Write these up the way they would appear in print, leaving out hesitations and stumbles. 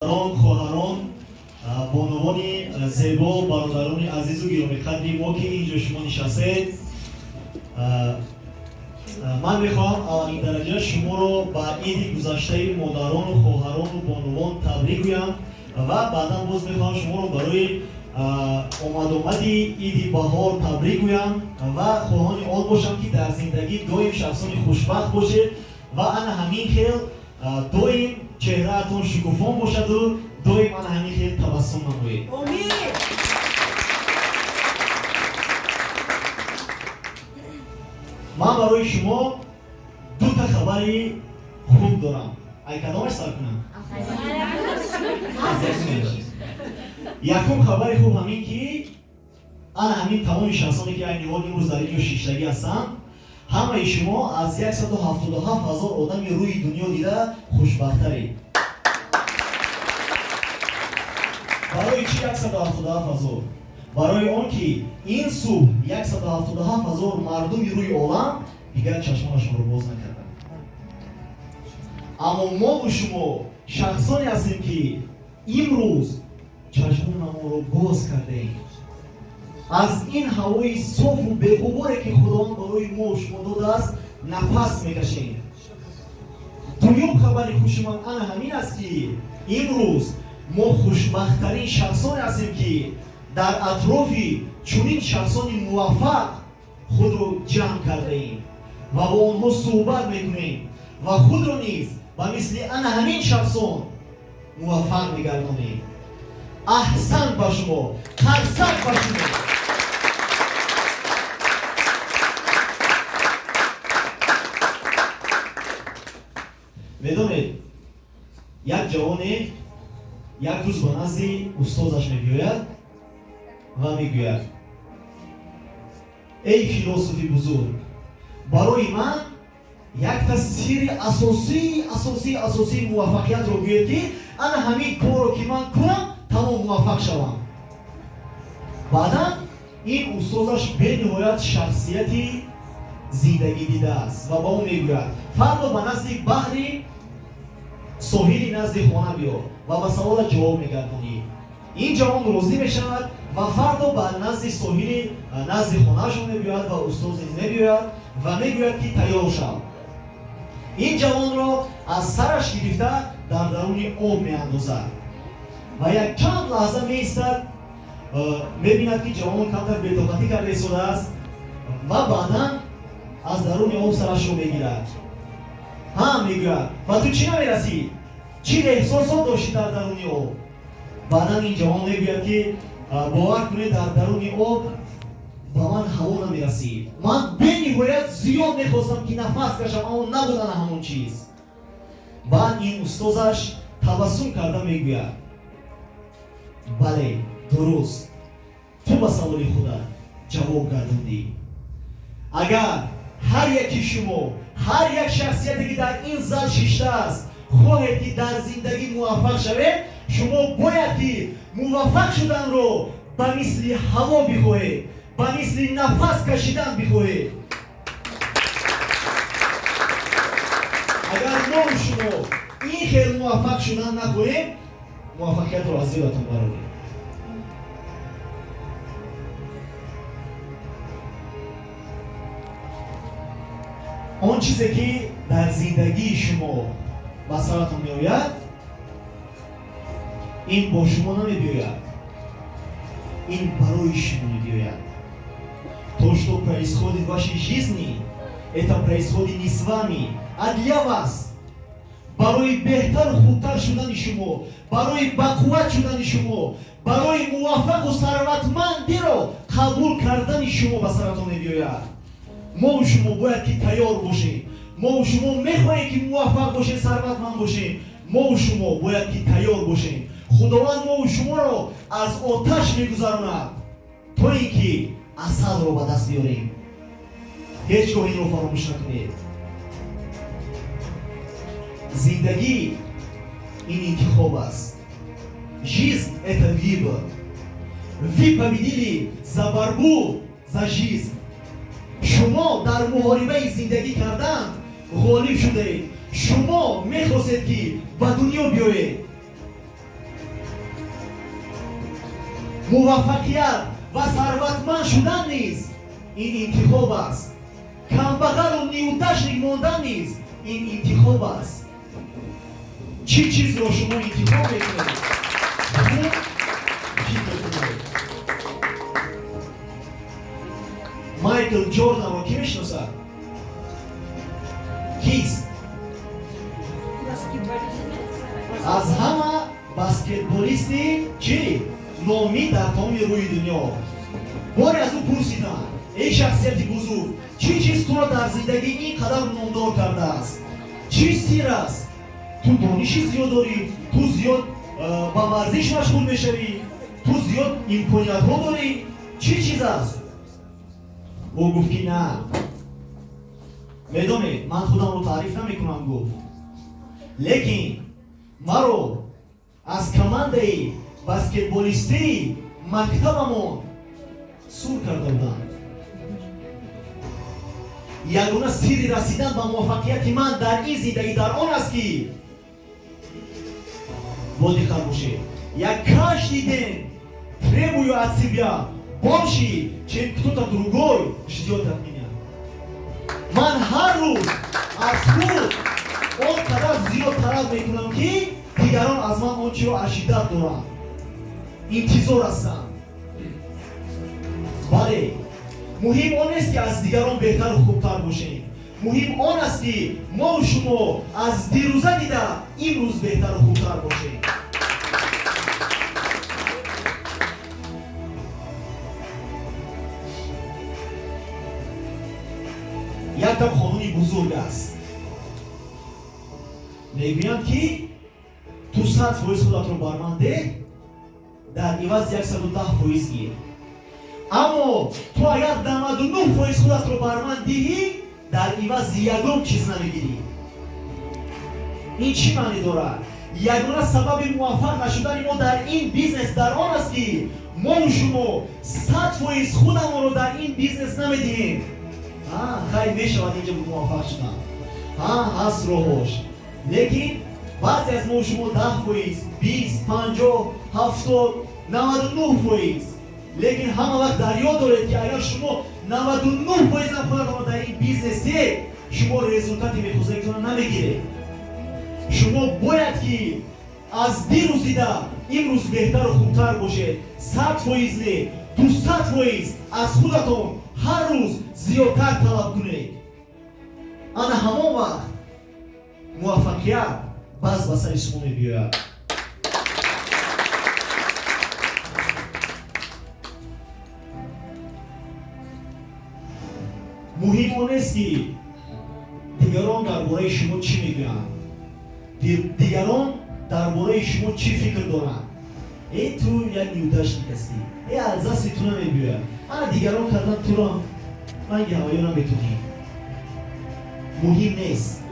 Хоҳарон, бонувони зебо, бародарони азизу гиромиқадри мо, ки инҷо шумо нишастед, ман мехоҳам аввалин дараҷа шуморо ба иди гузаштаи модарону хоҳарону бонувон табрик гӯям ва баъдан боз мехоҳам шуморо барои омадомади иди баҳор табрик гӯям ва хоҳони он бошам, ки дар зиндагӣ доим шахсони хушбахт бошед ва ана ҳамин хел доим чеҳраатон шукуфон бошаду доим ана ҳамин хел табассум намоед. Омин! Ман барои шумо дута хабари хуб дорам. Ай кадомаш сар кунам? Аз якумеш. Якум хабари хуб ҳамин, ки ана ҳамин тамоми шахсоне, ки айни ҳол имрӯз дар инҷо шиштагӣ ҳастанд, ҳамаи шумо аз 177 000 одами рӯи дунё дида хушбахтаред. Барои чӣ 177 000? Барои он ки ин субҳ 177 000 мардуми рӯи олам дигар чашмонашонро боз накарданд. Аммо мову шумо шахсоне ҳастем, ки имрӯз чашмонамонро боз кардаем, аз ин ҳавои софу беғуборе, ки Худованд барои мо шумо додааст, нафас мекашем. Дуюм хабари хуши ман ана ҳамин аст, ки имрӯз мо хушбахттарин шахсоне ҳастем, ки дар атрофи чунин шахсони муваффақ худро ҷамъ кардаем ва бо онҳо суҳбат мекунем ва худро низ ба мисли ана ҳамин шахсон муваффақ мегардонем. Аҳсан ба шумо, қарсак ба шумо! Медонед, як ҷавоне як рӯз ба назди устозаш мебиёяд ва мегӯяд: «Эй философи бузург, барои ман якта сирри асосии асосии асосии муваффақиятро гӯед, ки ана ҳамин корро ки ман кунам, тамом муваффақ шавам». Баъдан ин устозаш бениҳоят шахсияти зиндагӣ дидааст ва ба ӯ мегӯяд: «Фардо ба назди баҳри соҳили назди хона биё ва ба саволат ҷавоб мегардонӣ». Ин ҷавон розӣ мешавад ва фардо ба назди соҳили назди хонаашон мебиёяд ва устоз низ мебиёяд ва мегӯяд, ки тайёр шав. Ин ҷавонро аз сараш гирифта дар даруни об меандозад ва як чанд лаҳза меистад, мебинад, ки ҷавон камтар бетоқатӣ карда истодааст, ва баъдан аз даруни об сарашро мегирад. «Ҳа, – мегӯяд, – ба ту чӣ намерасӣ? Чӣ эҳсосот доштӣ дар даруни об?» Баъдан ин ҷавон мегӯяд, ки бовар кунед, дар даруни об ба ман ҳаво намерасид. Ман бениҳоят зиёд мехостам, ки нафас кашам, аммо набуд ана ҳамон чиз. Баъд ин устозаш табассум карда мегӯяд: «Бале, дуруст, ту ба саволи худат ҷавоб гардондӣ». Агар ҳар яки шумо, ҳар як шахсияте, ки дар ин зал шиштааст, хоҳед, ки дар зиндагӣ муваффақ шавед, шумо бояд ки муваффақ шуданро ба мисли ҳаво бихоҳед, ба мисли нафас кашидан бихоҳед. Агар мо шумо ин хел муваффақ шудан нахоҳем, муваффақиятро аз ёдатон бароред. Он чизе, ки дар зиндагии шумо ба саратон меояд, ин бо шумо намебиёяд, ин барои шумо мебиёяд. То, что происходит в вашей жизни, это происходит не с вами, а для вас. Барои беҳтару хубтар шудани шумо, барои бақувват шудани шумо, барои муваффақу сарватмандиро қабул кардани шумо ба саратон мебиёяд. Мову шумо бояд ки тайёр бошем. Мову шумо мехоҳем, ки муваффақ бошем, сарватманд бошем. Мову шумо бояд ки тайёр бошем. Худованд мову шуморо аз оташ мегузаронад, то ин ки асалро ба даст биёрем. Ҳеҷ гоҳ инро фаромӯш накунед. Зиндагӣ ин интихоб аст. Жизнь – это выбор. Вы победили за борьбу за жизнь. Шумо дар муҳорибаи зиндагӣ кардан ғолиб шудаед. Шумо мехостед, ки ба дунё биёед. Муваффақият ва сарватманд шудан низ ин интихоб аст. Камбағалу неудачник мондан низ ин интихоб аст. Чӣ чизро шумо интихоб мекунед? Хуб фикр кунед. Майкл Джорданро кӣ мешиносад? Кист? Аз ҳама баскетболисти чӣ номӣ дар тамоми рӯи дунё. Боре аз ӯ пурсиданд: эй шахсияти бузург, чӣ чиз туро дар зиндагӣ ин қадар номдор кардааст? Чӣ сир аст? Ту дониши зиёд дорӣ, ту зиёд ба варзиш машғул мешавӣ, ту зиёд имкониятҳо дорӣ, чӣ чиз аст? Ӯ гуфт ки на, медонед, ман худамро таъриф намекунам, гуфт, лекин маро аз командаи баскетболистии мактабамон сур карда буданд. Ягона сирри расидан ба муваффақияти ман дар ин зиндагӣ дар он аст ки бо диққат бошед, я каждый день требую от себя больше, чем кто-то другой ждет от меня. Ман ҳар рӯз аз худ он қадар зиёд талаб мекунам, ки дигарон аз ман он чиро ожидать доранд, интизор ҳастанд. Бале, муҳим он нест, ки аз дигарон беҳтару хубтар бошем. Муҳим он аст, ки мо шумо аз дирӯза дида имрӯз беҳтару хубтар бошем. Якта қонуни бузург аст. Мегӯянд, ки ту 100% худатро бар ман деҳ, дар иваз 110% гир. Аммо ту агар 99% худатро бар ман диҳӣ, дар иваз ягон чиз намегирӣ. Ин чӣ маънӣ дорад? Ягона сабаби муваффақ нашудани мо дар ин бизнес дар он аст, ки мову шумо 100% худамонро дар ин бизнес намедиҳем. Хайр, мешавад инҷа муваффақ шудан, ҳаст роҳош, лекин баъзе аз мо шумо 10%, 20, 50, 70, 99%. Лекин ҳама вақт дар ёд доред, ки агар шумо 99%-ам худатонро дар ин бизнес диҳед, шумо результати мехоҳагитонро намегиред. Шумо бояд ки аз дирӯз дида имрӯз беҳтару хубтар бошед. 100% не, 200% аз худатон ҳар рӯз зиёдтар талаб кунед. Ана ҳамон вақт муваффақият баъз ба сари шумо мебиёяд. Муҳим он нест, ки дигарон дар бораи шумо чӣ мегӯянд, дигарон дар бораи шумо чӣ фикр доранд. Э, ту як неудачник ҳастӣ, э, аз дасти ту намебиёяд, ана дигарон кардан, туро ранги ҳавоё наметунӣ. Муҳим нест.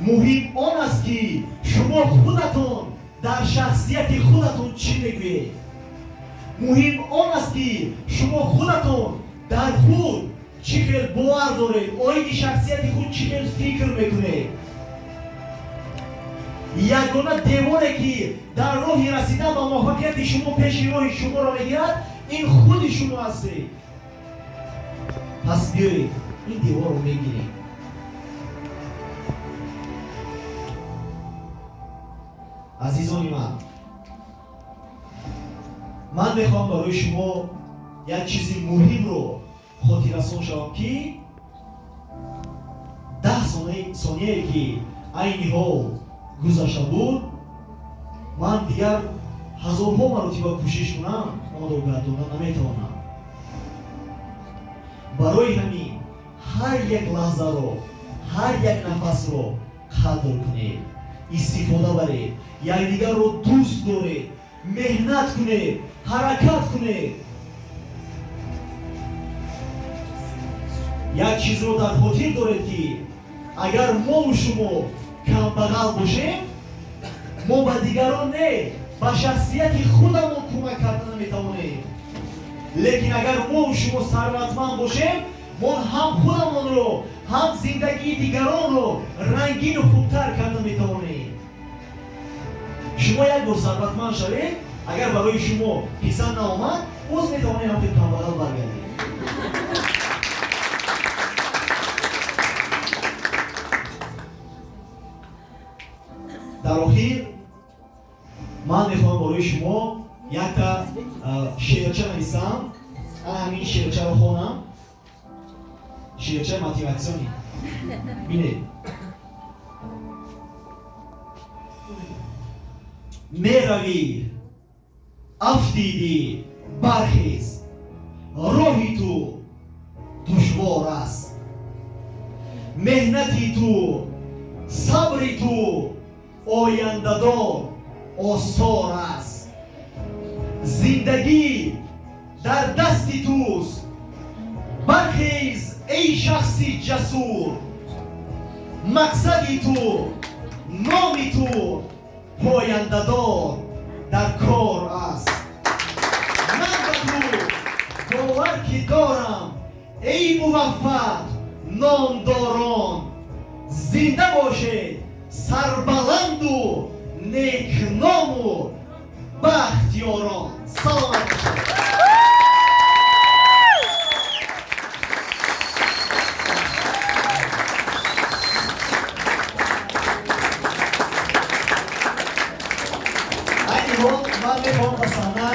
Муҳим он аст, ки шумо худатон дар шахсияти худатон чӣ мегӯед. Муҳим он аст, ки шумо худатон дар худ чӣ хел бовар доред, оиди шахсияти худ чӣ хел фикр мекунед. Ягона деворе, ки дар роҳи расидан ба муваффақияти шумо пеши роҳи шуморо мегирад, ин худи шумо ҳастед. Пас биёед, ин деворро мегирем. Азизони ман, ман мехоҳам барои шумо як чизи муҳимро хотиррасон шавам, ки 10 сонияе, ки айни ҳол гузашта буд, ман дигар ҳазорҳо маротиба кӯшиш кунам, онро гардонда наметавонам. Барои ҳамин ҳар як лаҳзаро, ҳар як нафасро қадр кунед, истифода баред, якдигарро дӯст доред, меҳнат кунед, ҳаракат кунед. Як чизро дар хотир доред, ки агар мову шумо камбағал бошем, мо ба дигарон не, ба шахсияти худамон кӯмак карда наметавонем. Лекин агар мову шумо сарватманд бошем, мо ҳам худамонро, ҳам зиндагии дигаронро рангину хубтар карда метавонем. Шумо як бор сарватманд шавед. Агар барои шумо писанд наомад, боз метавонед ҳамин камбағал баргардед. Дар охир ман мехоҳам барои шумо якта шеърча нависам. Ана ҳамин шеърчаро хонам. Шеърчаи мотиватсионӣ. Бинед. Меравӣ, афтидӣ, бархез, роҳи ту душвор аст. Меҳнати ту, сабри ту ояндадор осор аст. Зиндагӣ дар дасти туст, бархез эй шахси ҷасур. Мақсади ту, номи ту пояндадор дар кор аст. Ман ба ту бовар ки дорам, эй муваффақ номдорон. Зинда бошед, сарбаланду некному бахтиёрон. Саломат бошед. Айни ҳол ман мехоҳам ба саҳна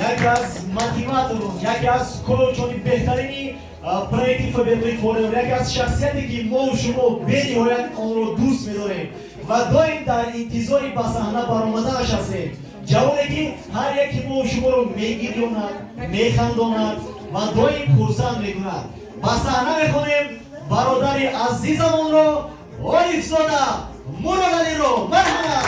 яке аз мотиваторон, яке аз коучони беҳтарини проекти Faberlic Forever, яке аз шахсияте ки мо шумо бениҳоят онро дӯст медорем ва доим дар интизори ба саҳна баромаданаш ҳастем. Ҷавоне ки ҳар яке мо шуморо мегирёнад, механдонад ва доим хурсанд мекунад. Ба саҳна мехонем бародари азизамонро, Орифзода Муродалиро. Марҳамат.